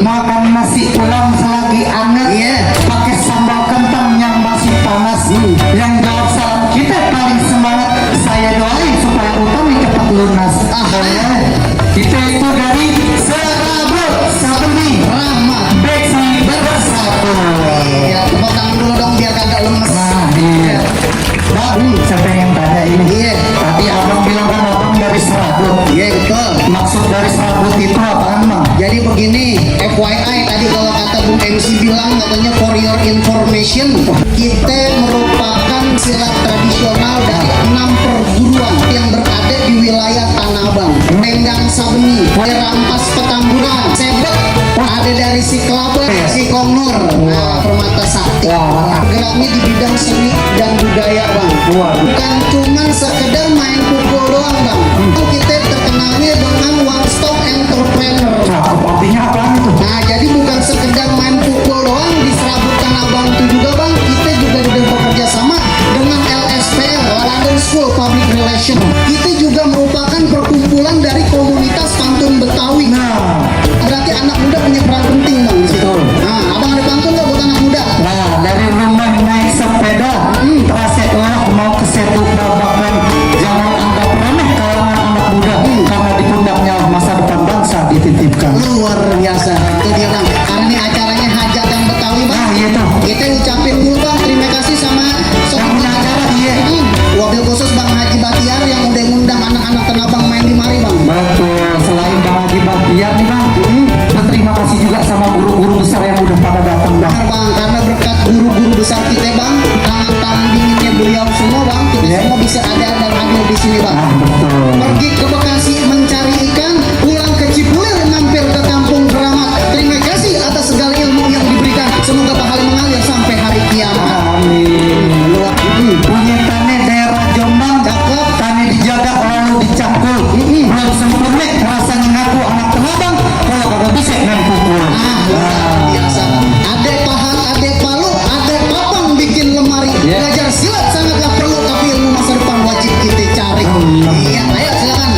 makan nasi ulam selagi anget, pakai sambal kentang yang masih panas. Yang jawab salam kita paling semangat, saya doain supaya utang cepat lunas. Kita itu dari Serabut Sabeni Rahmat Beksi Bersatu. Ya, tepuk tangan dulu dong biar kagak lemes. Nah, iya. Saya pengen tanya ini. Iya. Tadi abang bilang kan abang dari Serabut. Iya betul. Maksud dari Serabut itu apaan, Bang? Jadi begini, FYI tadi kalau kata Bung MC bilang katanya for your information, kita merupakan silat tradisional dari 6 perguruan yang berada di wilayah Tanah Abang, Lenggang Sabeni, Rampas Petamburan, Sebet, ada dari si Klaber, si Kongnur, Permata Sakti. Geraknya di bidang seni dan budaya, Bang. Bukan cuman sekedar main pukul doang, Bang. Kita terkenalnya dengan one stop entrepreneur. Artinya apaan itu? Nah, jadi bukan sekedar main pukul doang di Serabut Tanah Abang itu juga, Bang. Kita juga sudah bekerja sama dengan LSPR, London School Public Relation. Kita juga merupakan perkumpulan dari komunitas pantun Betawi. Nah, Berarti anak muda punya peran penting, Bang, di situ. Nah, abang ada pantun nggak buat anak muda? nah dari rumah naik sepeda, trasek orang mau ke Setu Babakan. Jangan anggap remeh kalangan anak muda, karena di pundaknya masa depan bangsa dititipkan. Luar biasa. Itu dia, Bang. Karena ini acaranya hajatan Betawi, Bang. Nah, gitu. Kita ucapin dulu, Bang, terima kasih sama Yang punya acara, iya. Wabil khusus Bang Haji Batiar yang udah ngundang anak-anak Tanah Abang main di mari, Bang. Betul, selain Bang Haji Batiar nih, Bang, terima kasih juga sama guru-guru besar yang udah pada datang, Bang. Benar, Bang, karena berkat guru-guru besar kita, Bang, tangan-tangan dinginnya beliau semua, Bang, kita semua bisa ada dan hadir di sini, Bang. Betul. Pergi ke Bekasi mencari ikan, pulang ke Cipulir mampir ke Kampung Keramat. Terima kasih atas segala ilmu yang diberikan. Semoga pahala mengalir sampai hari kiamat. Amin. Luar Punya tane daerah Jombang, cakep. tane dijaga lalu dicangkul. Belum sempurna rasanya ngaku anak Tenabang, kalau kagak bisa main pukul. Luar biasa. Adek pahat, adek palu, adek papang bikin lemari. Belajar silat sangatlah perlu, tapi ilmu masa depan wajib kita cari. Iya, ayo silakan.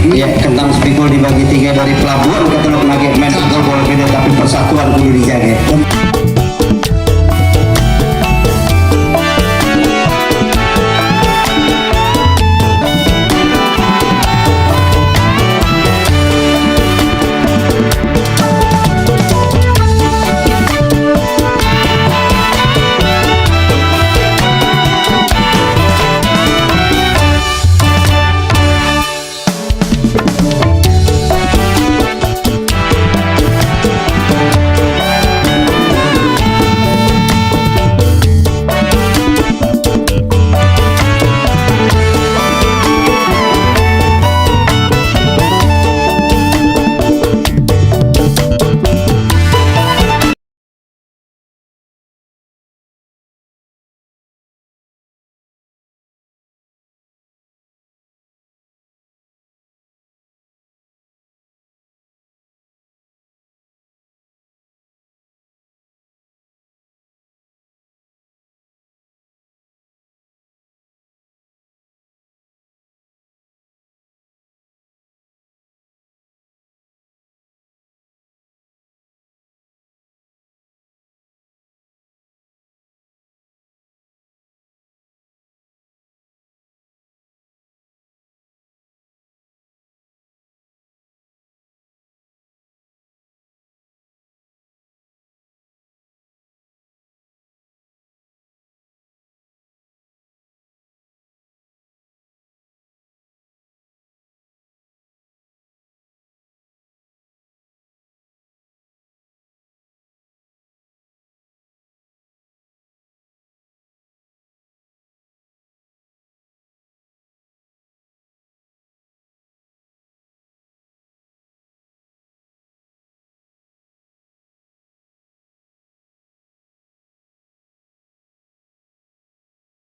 Ya, kentang spikul dibagi 3 dari pelabuhan ke Teluk Nage, main pukul bola beda tapi persatuan kudu dijaga.